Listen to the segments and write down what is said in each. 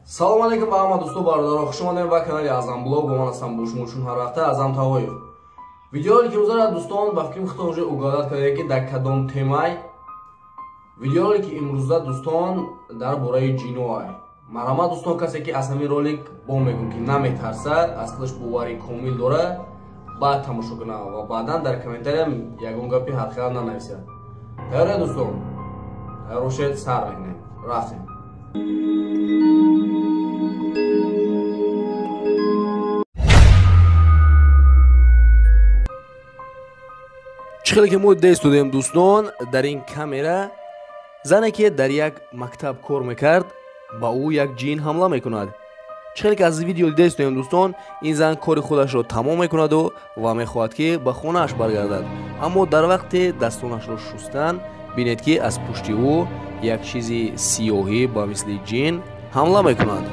Салом алейкум ба ҳама дӯсту бародаро, хуш омадем ба канали Аъзам Блог. Бо ман ҳастам бо шумо чун ҳар вақта Аъзам Тавоев. Видеоролики имрӯзара дӯстон ба фикри худтон уже угадать кардем, ки дар кадом темай. Видеоролики имрӯза дӯстон дар бораи ҷиноай. Марҳамат дӯстон, касе ки аз ҳамин ролик бо мегӯм ки наметарсад, аз худаш боварӣ комил дорад, баъд тамошо кунад ва баъдан дар комментариям ягон гапи ҳархела нанависад. Тайёре дӯстон? Тайёр бошед, сар мекунем. Рафтем. Чӣ хеле ки мо дидем дӯстон, дар ин камера зане ки дар як мактаб кор мекард, ба ӯ як ҷин ҳамла мекунад. Чӣ хеле ки аз видео дидем дӯстон, ин зан кори худашро тамом мекунаду ва мехоҳад ки ба хонааш баргардад. Аммо дар вақти дастонашро шустан бинед ки аз пушти ӯ як чизи сиёҳӣ ба мисли ҷин ҳамла мекунад.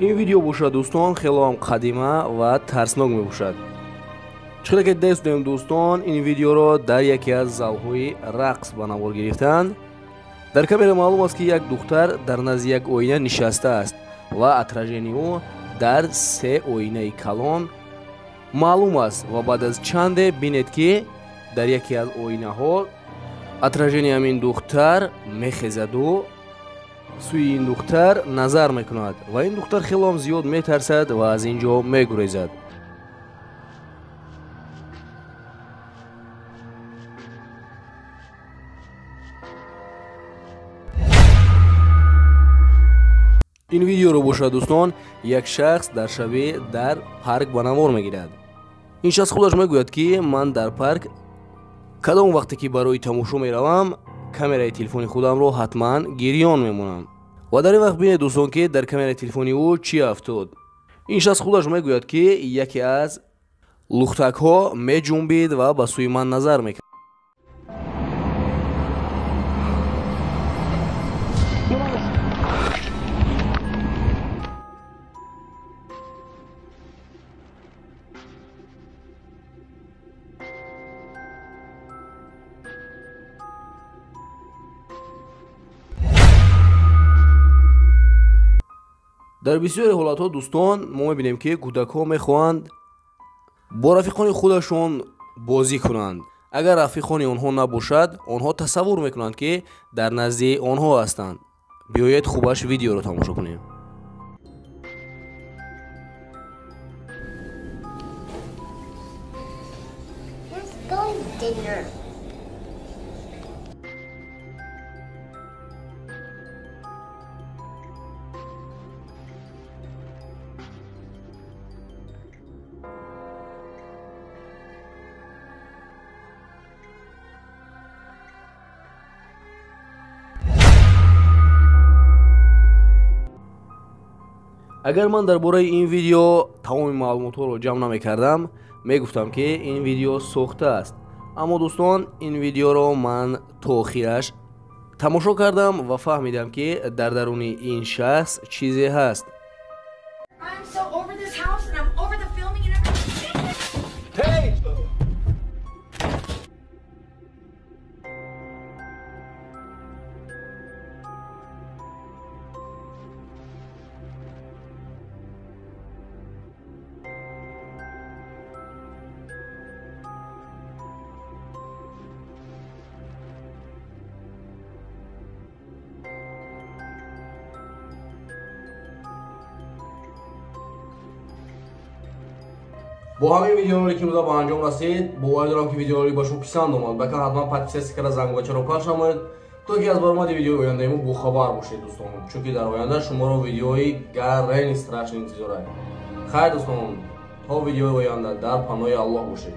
Ин видео бошад дӯстон хело ҳам қадима ва тарснок мебошад. Чӣ хеле ки дидем дӯстон, ин видеоро дар яке аз залҳои рақс ба навор гирифтанд. Дар камера маълум аст ки як духтар дар назди як оина нишастааст ва отражении ӯ дар се оинаи калон маълум аст ва баъд аз чанде бинед ки дар яке аз оинаҳо отражении ҳамин духтар мехезаду сӯи ин духтар назар мекунад ва ин духтар хело ҳам зиёд метарсад ва аз ин ҷо мегурезад. Ин видеоро бошад дӯстон, як шахс дар шабе дар парк ба навор мегирад. Ин шахс худаш мегӯяд ки ман дар парк кадом вақте ки барои тамошо меравам, камераи телефони худамро ҳатман гирён мемонам. Ва дар ин вақт бинед дӯстон ки дар камераи телефони ӯ чӣ афтод. Ин шахс худаш мегӯяд ки яке аз лухтакҳо меҷунбид ва ба сӯи ман назар мекард. Дар бисёри ҳолатҳо дӯстон мо мебинем ки кӯдакҳо мехоҳанд бо рафиқони худашон бозӣ кунанд. Агар рафиқони онҳо набошад, онҳо тасаввур мекунанд ки дар назди онҳо ҳастанд. Биёед хубаш видеоро тамошо кунем. Let's go dinner. Агар ман дар бораи ин видео тамоми маълумотҳоро ҷамъ намекардам, мегуфтам ки ин видео сохта аст. Аммо дӯстон, ин видеоро ман то охираш тамошо кардам ва фаҳмидам ки дар даруни ин шахс чизе ҳаст. I'm so over this house and I'm over the filming and everything. Hey! Бо ҳамин видеоролики имрӯза ба анҷом расид. Боварӣ дорам ки видеоролик ба шумо писанд омад. Ба канал ҳатман подписаться карда зангбачаро пахш намоед, то ки аз баромади видеои ояндаи мо бохабар бошед дӯстон, чунки дар оянда шуморо видеои гарени страшный интизор аст. Хайр дӯстон, то видеои оянда дар паноҳи Аллоҳ бошед.